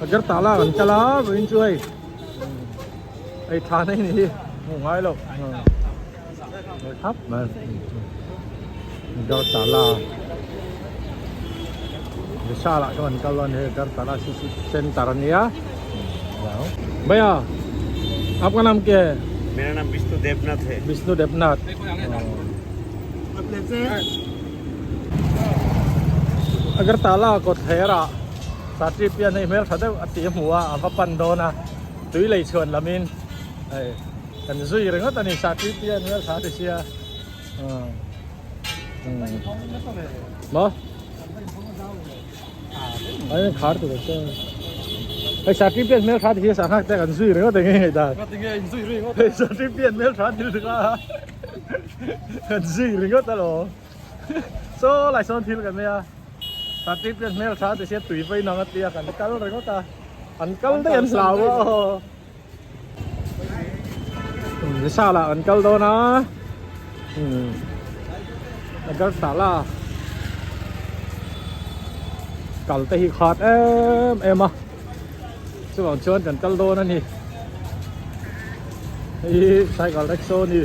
Agartala kan kal a vawiin chu hei hei tha na hi ni hi hmuh ngai loh thap mai Agartala Vishal ah chuan kal a ni hei Agartala city center a nia bhaiya aapka naam kya hai mera naam Bishnu Debnath hai Bishnu Debnath Agartala kawtthler ah Satri pian hei hmel tha deuh a tih a hmu a, a va pan dawn a, tui lei chhuan lamin hei kan zui ringawt a ni Satri pian hmel tha a ti sia maw ai khar tur a chuan hei Satri pian hmel tha ti hi sanghak te kan zui ringawt eng nge ngaihdan hei Satri pian hmel tha ti lutuk a kan zui ringawt alawm saw lai sawn thil kan nei a. Satip hian hmel tha ti sia tui vawi nang a tia kan kal ringawt a an kal daih an hlau a aw Vishal ah kan kal dawn a Agartala kal te hi khat em em a chuvang chuan kan kal dawn a ni hei hi cycle rickshaw a ni.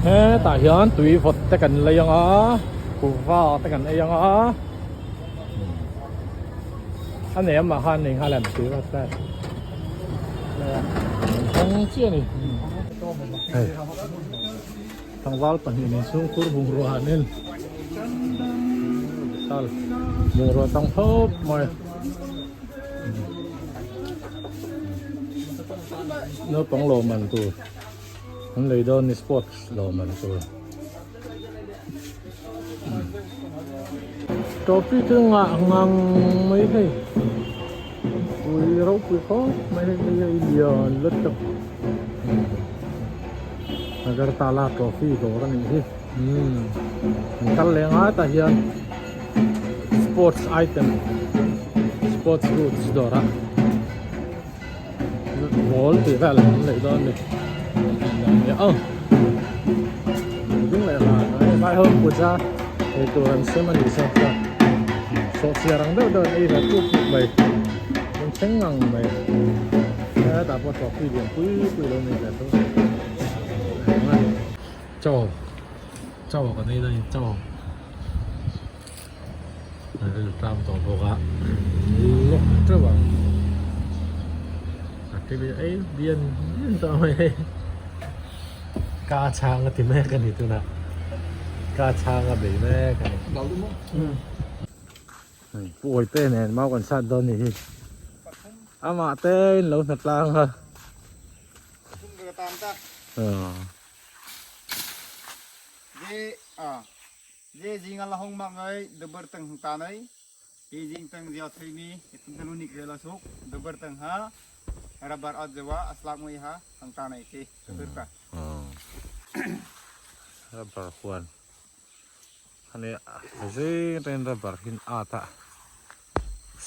Hetah hian tui vawt te kan lei ang a kuhva te kan ei ang a a nei amah khan nei nghal em tui vawt te hawng chiah a ni hei tlangval pahnih nen chhungkhur bungrua an en. Bungrua tam khawp mai naupang lawmman tur an lei dawn ni sports lawmman tur trophy chu ngah ngang mai hei pui ropui khawp mai hei hei lian lutuk Agartala trophy dawr a nih hi. Umm an kal leh ngai tah hian sports item sports goods dawr a ball tih vel an lei dawn a ni aw ding leh ran a vai ho puja ei tur an sem a ni zawk a sawhchiar ang deuh deuh an ei ve puk puk mai an thleng ngang mai hetah pawh trophy lian pui pui a lo nei ve tho. Chaw chaw kan ei dawn chaw a ril tlang tawh bawk a lawk teuh ang a tili ei bian bian tawh mai hei ka chhang a ti mek a ni tunah ka chhang a bei mek a ni Puai te nen mau kan sat dawn ni hi amah te in lo hna tlang a. Rubber huan ani zing atangin rubber hi an at a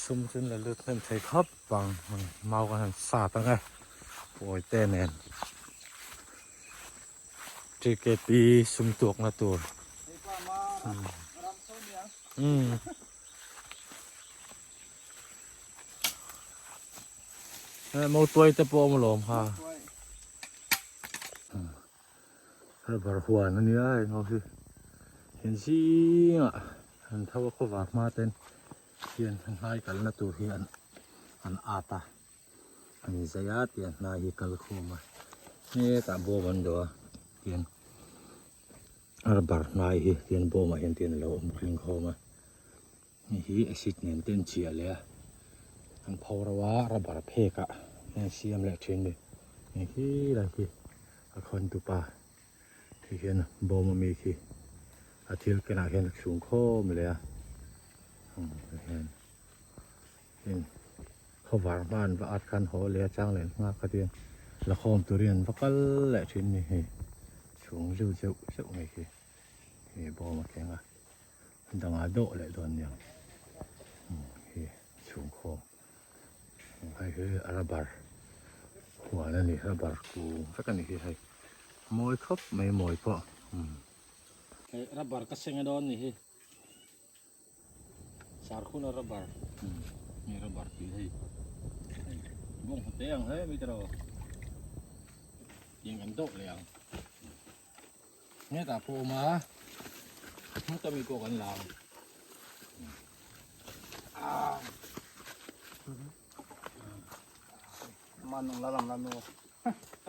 sum chu an la lut hnem thei khawp ang mau khan an sat ang e pawi te nen. TKP sum tuak na tur umm mautuai te pawh a awm alawm kha rubber huan a nia heng ho hi hian zingah an tho a khawvar hma ten hian hnai kalna tur hi an an at a. An zai a tiang hnai hi kal khawm a hetah bawm an dawh a tiang rubber hnai hi tiang bawmah hian tiang alo awm tling khawm a hei hi acid nen te an chiah leh a an pho ro a rubber phek ah an siam leh thin a ni hei khi lai khi a khawn tupa khi hian bawm ami khi a thil kenah hian a chhung khawm leh a hian. Heng khawvar hma an va at khan haw leh a chang leh nghak kha tiang la khawm turin an va kal leh thin a ni hei chhung zeuh zeuh zeuh mai khi hei bawm a thleng a dangah dawh leh dawn nia hei chhung khawm hei hi rubber huan a ni rubber kung vek a ni hi hei. Mawi khawp mai mawi pawh. Hei rubber ka seng a dawn ni hi. Sarkhuna rubber. Hei rubber tih hei. Hei bawng hnute ang hle mai tiraw. Tiang kan dawh leh ang. Hetah pawh awm a. Hmuta mi pawh kan la ang.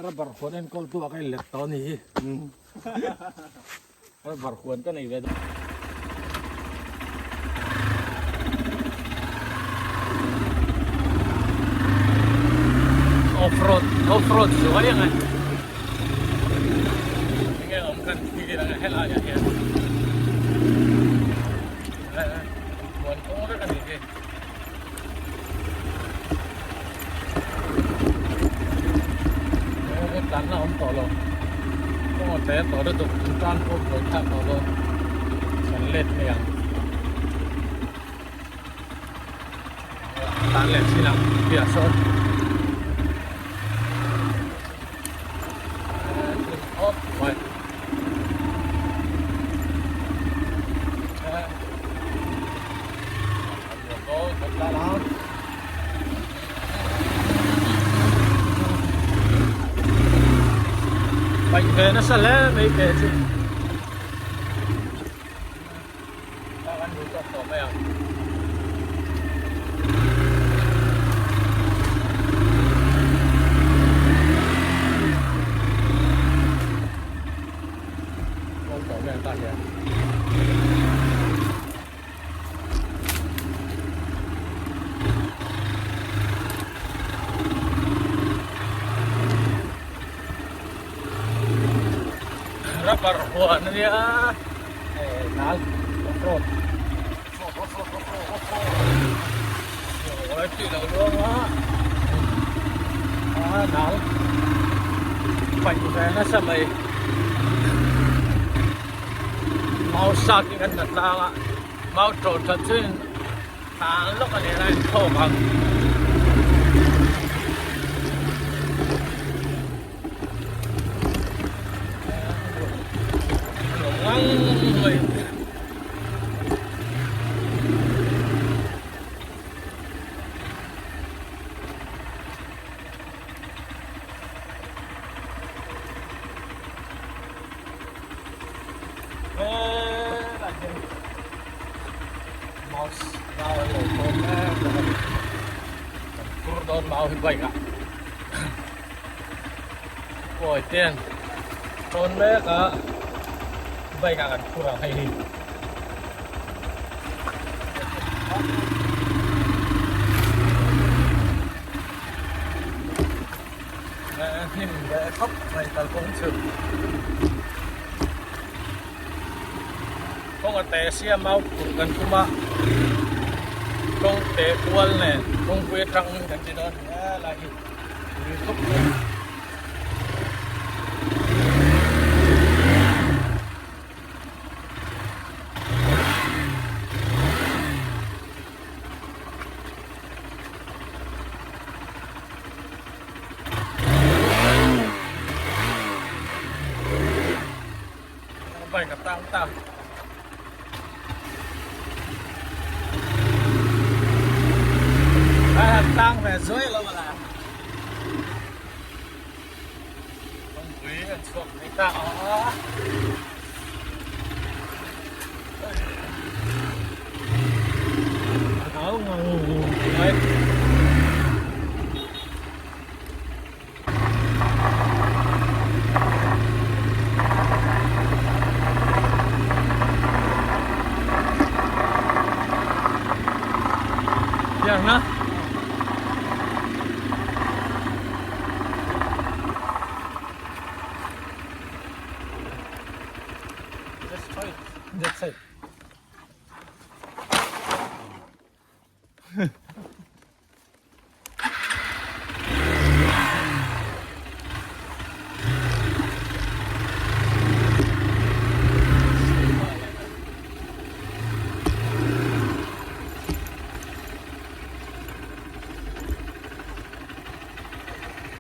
Rubber huan enkawl tu ah ka inlet tawh a ni hi. Rubber huan ka nei ve dawn. Off road off road zuai ang e. Enge awm kan thlir ang e helai ah hian. Huan kawng vek a ni hi. Tlanna awm tawh lo kawng a tle tawh lutuk in tan pawh buai thlak tawh lo kan let mai ang tlan leh chin ang piah sawn awp mai. Paih ve nasa hle mai te chu ta kan duh tawk tawh mai ang. Kawl tawh mai ang tah hian. Rubber huan a nia eh nal off road tih loh luang a a nal paih ve nasa mai mau sat hi kan la tlang a. Mau ṭawh ṭhat chu in tlan lawk a ni a in thawk ang. Mouse mau an lo tawn mek bawk a ni kan phur dawn mau hi bike ah kawi te an tawn mek a bike ah kan phur ang hei hi. Hnim leh khawp mai kalkawng chu kawng a te sia mau phurh kan tum a kawng te kual nen kawngpui atang kan ti dawn a ni a lai hi ui khawp mai. Bike a tang ta. A han tang ve zuai lo a la. Kawngpui an chhuak thei ta a. Áo ngang mai.